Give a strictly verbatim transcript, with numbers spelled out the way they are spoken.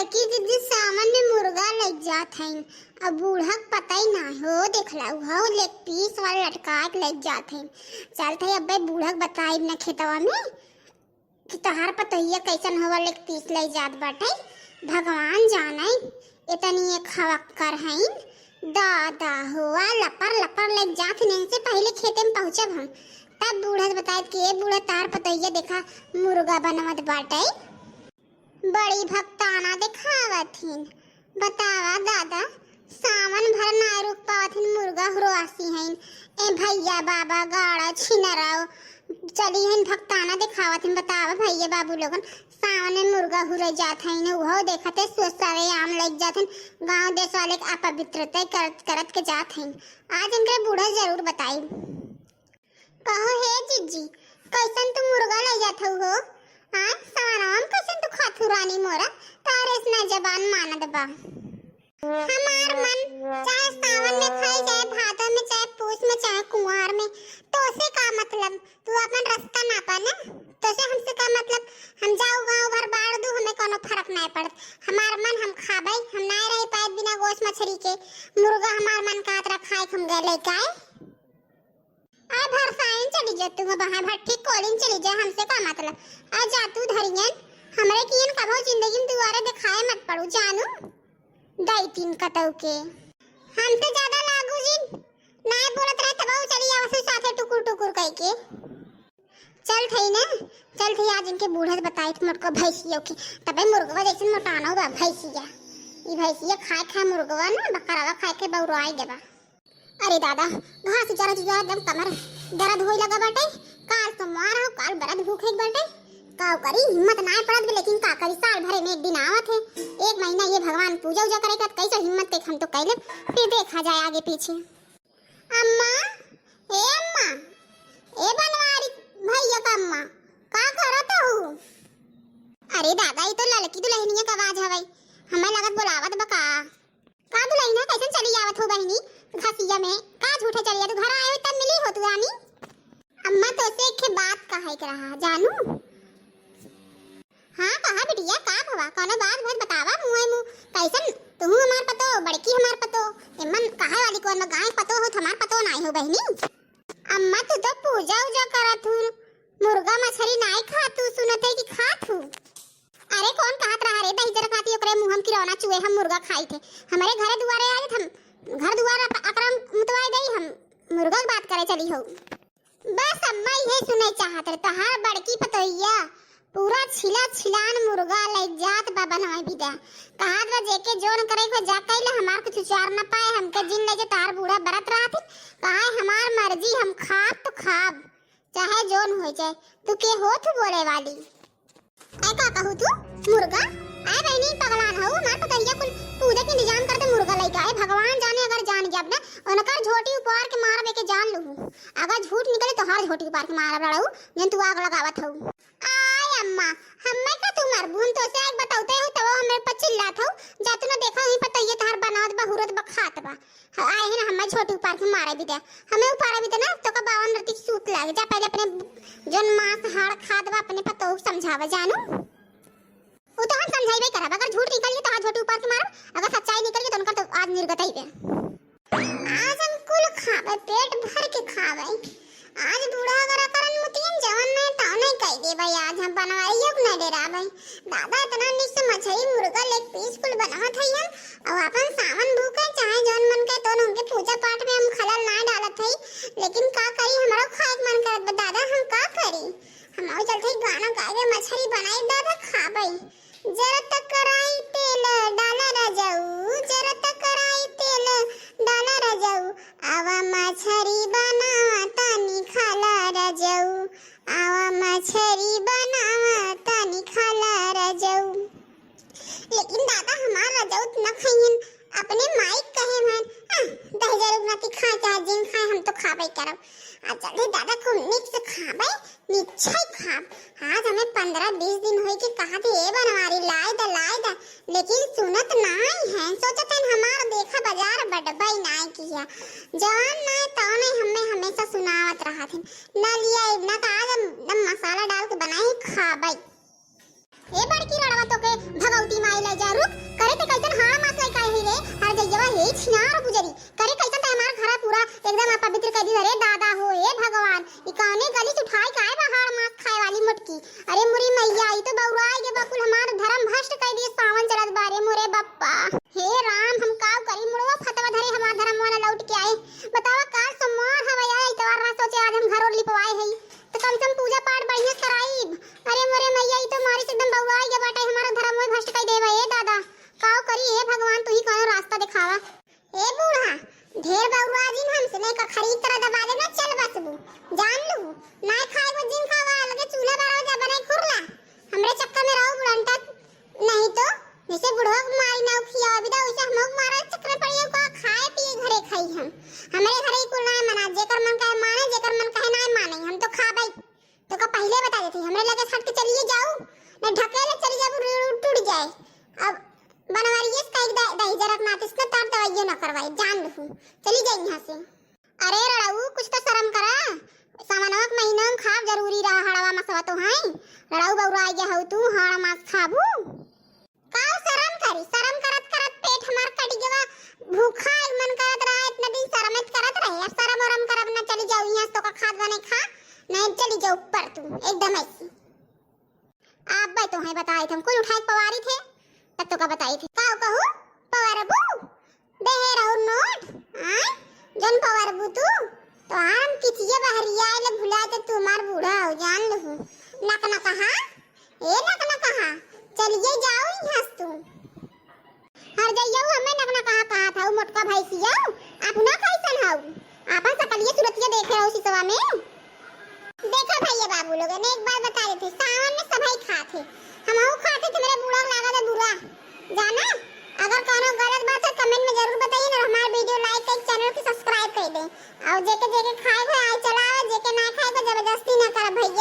कि दीदी सावन में मुर्गा लइ जात हइन, अब बूढ़क पता ही ना हो, देखला उहो लेग पीस वाला लटका के लइ जात हइन। चलत है अब्बे बूढ़क बताइब न खेतवा में कि तोहार पतोहिया कैसन हवा लेग पीस लइ जात बाटे। भगवान जाने इतनी एक हवक्कर हइन। दादा हुआ लपर लपर लइ जात हइन, इनसे पहिले खेते में पहुँचब हम। तब बूढ़ा से बताइत कि ए बूढ़ा, तोहार पतोहिया देखा मुर्गा बनवत बाटे। बड़ी भक्ताना देखावत हिन। बतावा दादा, सावन भर ना रुक पावत हिन, मुर्गा हुरवासी हइन। ए भैया बाबा गाड़ा छिनराव चली हइन, भक्ताना देखावत हिन। बतावा भैया बाबू लोगन, सावन में मुर्गा हुरे जात हइन, उहो देखते सोसावे आम लग जात हइन, गाँव देश वाले के अपवित्रता करत करत के जात हइन। आज इनके बूढ़ा जरूर बताई। कहो हे जीजी, कैसन तू मुर्गा लइ जात हऊ हो? आय, सवनवा में कैसन तू खात हऊ रानी मोरा? तारे इतना जबान मानत बा। हमार मन चाहे सावन में खाई, चाहे भादो में, चाहे पूस में, चाहे कुंवार में, तोसे का मतलब? तू अपन रास्ता नापा ना, तोसे हमसे का मतलब? हम जाऊ गाँव भर बाड़ दू, हमें कोनो फर्क नाय पड़त। हमार मन हम खाबई, हम नाय रह पाए बिना गोश मछरी के। मुर्गा हमार मन कहत रहा खाए, हम गए लेके आए। आ भरसाइन चली जा तू, बहाए भट्ठी कोलिन चली जा, हमसे का मतलब? आ जा तू धरियन, हमरे कियन कभो जिंदगी में दुआरे देखाए मत पड़ू, जानू? दाई तीन कतऊ के। हमसे ज्यादा लागू जिन, नाय बोलत रहे तब चली आवसु साथे टुकुर टुकुर कइके। चल थई ना, चल थई आज इनके बूढ़ा से बताई थे मोटको भैंसियों के, तबे मुर्गवा जैसे मोटानो बा भैंसिया। ई भैंसिया खाए खाए मुर्गवा ना, बकरवा खाए के बौराई गवा। अरे दादा, घास उजारा उजारा एकदम कमर दर्द होए लगा बाटे। काल सोमवार हो, काल बड़ा भूख है बाटे। का करी, हिम्मत ना पड़त बे, लेकिन का करी, साल भरे में एक दिन आवत है, एक महीना ये भगवान पूजा उजा करे के, कैसे हिम्मत के हम तो कैले, फिर देखा जाए आगे पीछे। अम्मा, ए अम्मा, ए बनवारी भैया का अम्मा, का करत हऊ? अरे दादा, ई तो ललकी दुल्हनिया का आवाज हवई, हमें लगत बोलावत बा का। का दुलहिना, कैसन चली आवत हो बहिनी? घसिया में का झूठे चली आवत, घर आए हो तब मिली हो तू रानी। अम्मा तोसे एक ठे बात कहे के रहा जानू। हाँ कहा बिटिया, का भवा, कौनो बात भर बतावा मुँह मुँह। कैसन तू हमार पतो, बड़की हमार पतो, एमन कहे वाली कौन बा, गाय पतो हो, हमार पतो नाई हो बहिनी। अम्मा तू तो पूजा उजा करत हू, मुर्गा मछरी नाई खात हू, सुनत है कि खात हू। अरे कौन कहत रहा रे दही जरा खाती ओकरे मुँह हम किरौना चुए हम मुर्गा खाई थे। हमारे घरे दुआरे आए हम घर दुआर अप-, अकरम मुतवाए गई हम मुर्गा के बात करे चली हो। बस अम्मा इहे सुने चाहत रहे तोहार बड़की पतोहिया पूरा छिला छिलान मुर्गा ले जात बा बनवाए बिदा। कहत बा जेके जोन करे को जा कैले हमार कुछ उचार न पाए हमके जिन ले जे तोहार बूढ़ा बरत रहत कहा हमार मर्जी हम खाब तो खाब। चाहे जौन हो जाए, तू के होत बोले वाली? ऐ का कहू तू? मुर्गा? ऐ बहनी पगलान हऊ, हमार पतोहिया कुल पूजा के इंतजाम करते मुर्गा लइका। ऐ भगवान जाने अगर जान गया ना, उनकर झोटी उपार के मारब एके जान लू। अगर झूठ निकले तो हर झोटी उपार के मारब लड़ऊ, जन तू आग लगावत हऊ। आय अम्मा, हम्मे का तू मरबू? हम तोसे आग बताउते हो तब हमरे पर चिल्लात हऊ, जा तू ना देखा वहीं पतोहिया तहार बनावत बा, हुरत बा, खात बा। आए है ना, हमें छोटी उपार के मारे भी दे, हमें उपारे भी दे ना, तो का बावन रति सूत लागे। जा पहले अपने जौन मांस हाड़ खात बा, अपने पतोह के समझावे जानू। वो तो हम समझाइबे करब, अगर झूठ निकलिए तो हाथ छोटी उपार के मारब, अगर सच्चाई निकलिए तो उनकर तो आज निर्गत ही बे। आज हम कुल खावे, पेट भर के खावे। आज बूढ़ा अगर करन मुतियन जवन नहीं तवने कह दे भाई, आज हम बनवाइयो के नहीं डेरा भाई। दादा इतना निक से मछली मुर्गा लेग पीस कुल बनावत हई हम, और अपन सावन भूखे चाहे जौन मन के तौन उनके पूजा पाठ में हम खलल ना डालत हई, लेकिन का करी हमरो खाए के मन करत बा दादा, हम का करी? हम चलते गाना गा के मछली बनाई दादा खाबई। जरा तकराई तेल डाला रजऊ, जरा तकराई तेल डाला रजऊ, आवा मछरी बनावा तनी खाला रजऊ, आवा मछरी बनावा तनी खाला रजऊ। लेकिन दादा हमार रजऊ न खइहन, अपने माई कहे हन, "आह, दही जरूर नाती खाए चाहे जिन खाए, हम तो खाबे करब।" आ चल रे दादा खूब नीक से खाबे, निश्चय खाब। आज हमें पन्द्रह बीस दिन होई के कहा थे, "ए बनवारी, लाए द, लाए द," लेकिन सुनत नाई है। सोचत हन हमार देखा बाजार बडबाई नाई किया। जवान नाई तौने हमें हमेशा सुनावत रहत हन। ना लिया, ना तो आज हम एकदम मसाला डाल के बनाई खाबई। ए बड़की रड़वा तो के भगवती माई ले जा, रुक, छिनार पुजरी, करे कैसन त हमार घरा पूरा एकदम अपवित्र कर दी। अरे दादा हो, हे भगवान, ई कौने गली से उठाई के आए बा हाड़ मांस खाए वाली मोटकी। अरे मुरी मैया, ई तो बउराई के बकुल हमार धर्म भ्रष्ट कर दिए, सावन चलत बा रे मोरे बप्पा। हे राम, हम काव करी, मुड़वा फतवा धरे हमार धर्म वाला लौट के आए। बतावा, काल सोमवार हवे या इतवार ना, सोचे आज हम घर और लिपवाए हई, तो कम से कम पूजा पाठ बढ़िया से कराई। अरे मोरे मैया, ई तो मारी से एकदम बउराई के बाटे, हमारा धर्म वही भ्रष्ट कर देवा। ए दादा, काव करी, हे भगवान, तू ही कौनो रास्ता दिखावा। ए बूढ़ा, ढेर बउरा जिन हमसे, नहीं का खरीद तरह दबा देना, चल बसबू, जान लू। ना खाए को जिन खावा, अलगे चूल्हा बारह बजे बनाए खुरला, हमरे चक्कर में रहो बुढ़ंटा। नहीं तो जैसे बुढ़वा के मारी ना खियावा बिदा, वैसे हमहू के मारे चक्कर में पड़ी का खाए पिए घरे खाई हम। हमरे घरे ही कुल ना मना, जेकर मन कहे माने, जेकर मन कहे ना माने, हम तो खाबे। तो का पहले बता देती, हमरे लगे से हट के चलिए जाऊ, नहीं ढकेले चली जाऊ, रू-, टूट जाए। अब बनवारिये से कई द-, दही जरक नातिस न तार दवाइयो ना करवाई, जान लू। चली जाई यहाँ से। अरे रड़ऊ, कुछ तो शर्म करा, सावनवा के महीना में खाब जरूरी रहा, हड़वा मसवा तो है। रड़ऊ बउरा आइ गया हऊ तू, हाड़ मांस खाबू। काव शर्म करी, शर्म करत करत पेट हमार कट गवा, भूखा एक मन करत रहा, इतना दिन शर्म करत रहे, अब शर्म वरम करब ना, चली जाऊ यहाँ से, तो का खात बने खा, नहीं चली जाऊ ऊपर तू, एकदम ऐसी। आप भाई तो हैं बताई थे, हम कुल उठाए पवारी थे, तब तो का बताई थे, काव कहू, पवारबू, दे है रहो नोट, आय, जन पवारबू तू, तो हम किचिया बहरिया आइले भुला, तो तू हमार बूढ़ा हो, जान लू, नक न कहा, ए नक न कहा, चलिए जाओ यहाँ से तू। हर जइयौ हमें नक न कहा कहा था, मोटका भैंसिया, आप ना कैसन हऊ? आपन सकलिए सुरतिया देखे रहो सिसवा में। देखा भैया बाबू लोग, ने एक बात बता देते, सावन में सभाई खात है, हमहू खात है, तुम्हारे बूढ़ा लागा था बुरा, जाना? अगर कौनो गलत बात है कमेंट में जरूर बताइए ना, हमारे वीडियो लाइक कर चैनल के सब्सक्राइब कर दें, और जेके जेके खाए को आए चला, जेके ना खाए को जबरदस्ती ना कर भाई।